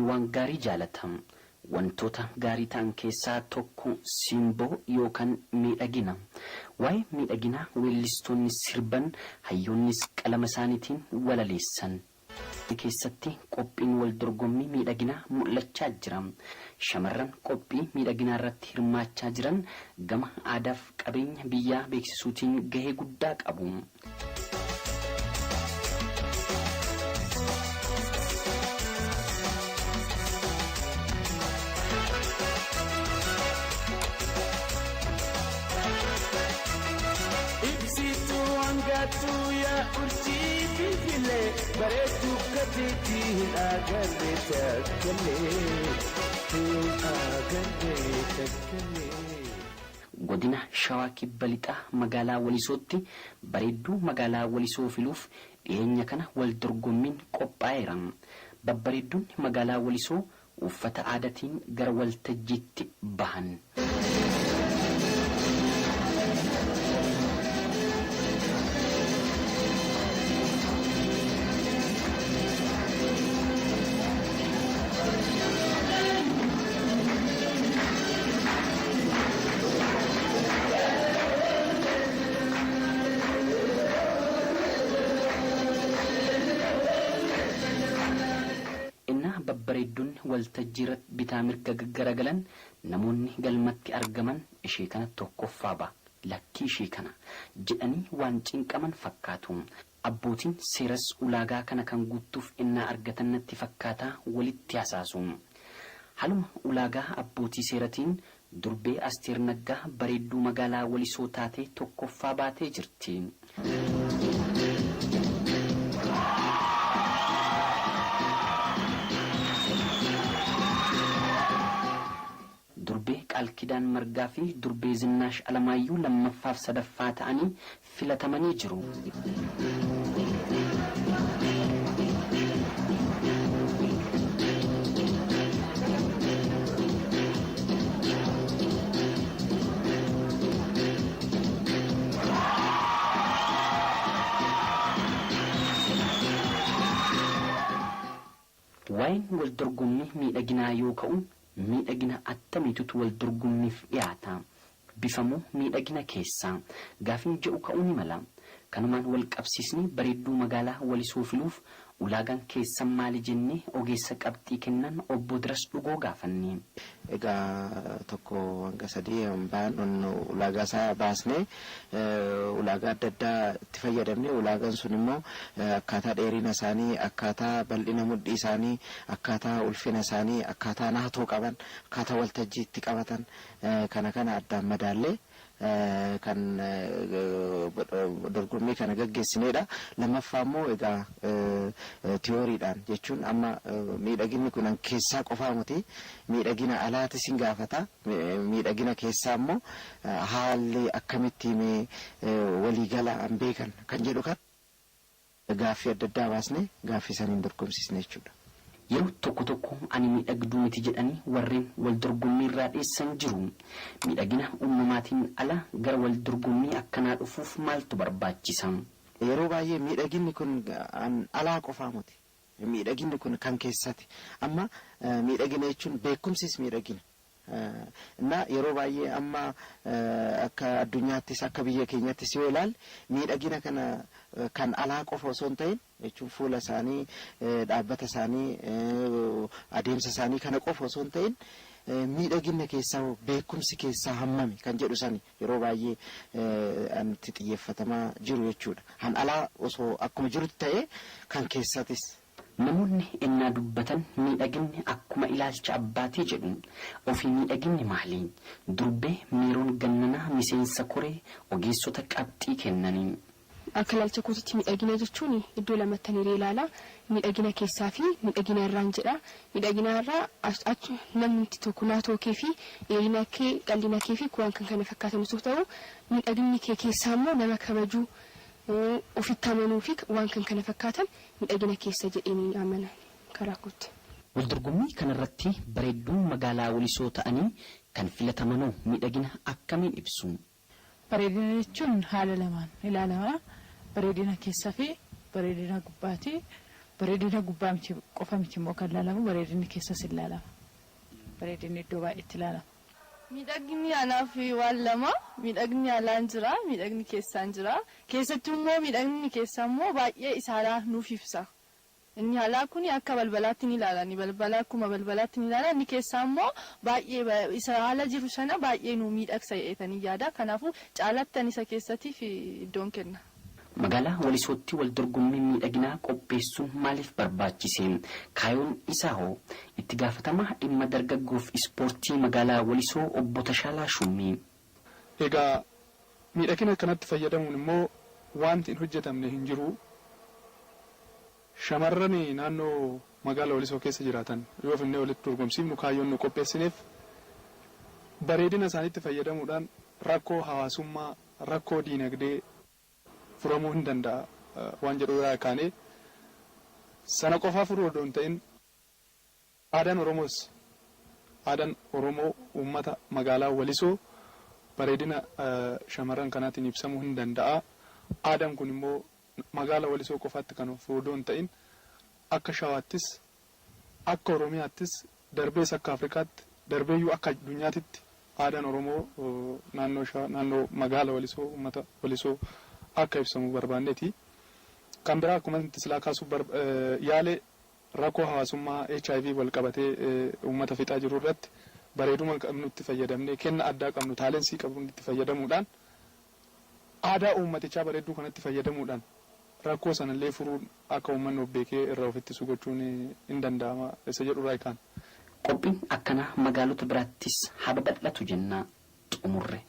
Namni waan gaarii jaalata. Wantoota gaarii ta'an keessaa tokko simboo yookaan miidhagina. Waa'ee miidhaginaa weellistoonni sirban, hayyoonnis qalama isaaniitiin walaleessan. Keessatti qophiin waldorgommii miidhaginaa mul'achaa jira. Shamarran qophii miidhaginaa irratti hirmaachaa jiran gama aadaaf qabeenya biyyaa beeksisuutiin gahee guddaa qabu. Ibsituu hangatuu yaa urjii filfilee, bareedduu kateetii hin agarre takkalee, hin agarre takkalee. Godina Shawaa Kibba Lixaa magaalaa Walisootti bareedduu magaalaa Walisoo filuuf dhiyeenya kana wal dorgommiin qophaa'eera. Babbareeddonni magaalaa Walisoo uffata aadaatiin gara waltajjiitti bahan. Ennaa babbareeddonni waltajjii irratti bitaa mirga gaggaragalan namoonni galmatti argaman ishee kana tokkoffaa ba, lakkii ishee kana jedhanii waan cinqaman fakkaatu. Abbootiin seeras ulaagaa kana kan guuttuuf ennaa argatan natti fakkaataa walitti hasaasu. Haluma ulaagaa abbootii seeratiin Durbee Asteer Naggaa bareedduu magaalaa Walisoo taatee tokkoffaa baatee jirti. Durbee Qaalkidaan Margaa fi Durbee Zinnaash Alamaayyoo lammaffaaf sadaffaa ta'anii filatamanii jiru. Waa'een waldorgommii miidhaginaa yoo ka'u miidhagina attamiitutu waldorgommiif dhiyaata? Bifa moo miidhagina keessaa? Gaafiin jedhu ka'uu ni mala. Kanumaan walqabsiisnee bareedduu magaalaa Walisoo filuuf ulaagaan keessan maali jennee ogeessa qabxii kennan Obbo Diras Dhugoo gaafanne. Egaa 1 hanga 3 bahan ulaagaa isaa baasnee, ulaagaa adda addaa itti fayyadamne. Ulaagaan sun immoo akkaataa dheerina isaanii, akkaataa bal'ina mudhii isaanii, akkaataa ulfina isaanii, akkaataa naatoo qaban, akkaataa waltajjii itti qabatan, kana kana addaan madaallee kan dorgommii kana gaggeessineedha. Lammaffaa immoo egaa tiyooriidhaan jechuun amma miidhaginni kun keessaa qofaa miti, miidhagina alaatis hin gaafata. Miidhagina keessaa immoo haalli akkamitti mee waliigala an beekan kan jedhu kan gaaffii adda addaa baasnee gaaffii saniin dorgomsiisne jechuudha. Yeroo tokko tokko ani miidhagduu miti jedhanii warreen wal dorgommii irraa dheessan jiru. Miidhagina uumamaatiin ala gara wal dorgommii akkanaa dhufuuf maaltu barbaachisa? Yeroo baay'ee miidhaginni kun alaa qofaa miti. Miidhaginni kun kan keessati. Amma miidhagina jechuun beekumsis miidhagina. Na yeroo baay'ee amma akka addunyaattis akka biyya keenyattis yoo ilaalle, miidhagina kana kan alaa qofa osoo hin ta'in, jechuun fuula isaanii, dhaabbata isaanii, adeemsa isaanii kana qofa osoo hin ta'in, miidhagina keessaa beekumsi keessaa hammami kan jedhu sani yeroo baay'ee itti xiyyeeffatamaa jiru jechuudha. Han alaa osoo akkuma jirutti ta'ee kan keessatis. Namoonni ennaa dubbatan miidhaginni akkuma ilaalcha abbaatii jedhu. Ofii miidhaginni maali? Durbee Meeroon Gannanaa miseensa koree ogeessota qabxii kennanii. Akka ilaalcha kootitti miidhagina jechuun iddoo lamatti ani ilaala. Miidhagina keessaa fi miidhagina irraan jedha. Miidhagina irraa namni tokko naatoo kee fi dheerina kee, qal'ina kee fi waan kan kana fakkaatan osoo ta'u, miidhaginni kee keessaa immoo nama kabajuu, ofitti amanuu fi waan kan kana fakkaatan miidhagina keessa jedhanii amana karaa kootti. Waldorgommii kanarratti bareedduun magaalaa Walisoo ta'anii kan filatamanoo miidhagina akkamiin ibsu? Bareedina jechuun haala lamaan ilaalama. Bareedina keessaa fi bareedina gubbaati. Bareedina gubbaa miti qofa miti immoo kan ilaalamu, bareedinni keessas ilaalama. Bareedinni iddoo baay'eetti ilaalama. Miidhaginni anaaf waan lama. Miidhagni alaan jira, miidhagni keessaan jira. Keessattuu immoo miidhagni keessaa immoo baay'ee isa alaa nuuf ibsa. Inni alaa kun akka balbalaatti ni ilaalani. Balbala akkuma balbalaatti ni ilaala. Inni keessaa immoo baay'ee isa haala jiru sana baay'ee nu miidhagsa jedhetanii yaada. Kanaafuu caalattan isa keessatiif iddoon kenna. Magaalaa Walisootti wal dorgommii miidhaginaa qopheessuun maaliif barbaachise? Kaayoon isaa hoo? Itti gaafatamaa dhimma dargaggoof ispoortii magaalaa Walisoo Obbo Tashaalaa Shuumii. Egaa miidhagina kanatti fayyadamuun immoo wanti hin hojjetamne hin jiru. Shamarran naannoo magaalaa Walisoo keessa jiraatan yoo finnee walitti dorgomsiifnu, kaayyoon nu qopheessineef bareedina isaaniitti fayyadamuudhaan rakkoo hawaasummaa, rakkoo diinagdee furamuu hin danda'a waan jedhu irraa kaanee, sana qofaa furuu odoo hin ta'in, aadaan Oromoos, aadaan Oromoo uummata magaalaa Walisoo bareedina shamarran kanaatiin ibsamuu hin danda'a. Aadaan kun immoo magaalaa Walisoo qofaatti kan of odoo hin ta'in, akka Shawaattis, akka Oromiyaattis, darbees akka Afrikaatti, darbeeyyuu akka addunyaatitti aadaan Oromoo naannoo naannoo magaalaa Walisoo, uummata Walisoo akka ibsamu barbaanneeti. Kan biraa, akkuma silaa kaasuuf yaalee, rakkoo hawaasummaa HIV wal qabatee uummata fixaa jiru irratti bareeduma qabnutti fayyadamnee, kenna addaa qabnu, talent qabnu itti fayyadamuudhaan, aadaa uummatichaa bareedduu kanatti fayyadamuudhaan rakkoo sanallee furuun akka uummanni of beekee irraa of ittisu gochuun hin danda'ama isa jedhu irraa kaan. Qophiin akkanaa magaalota biraattis haa babal'atu jennaa xumurre.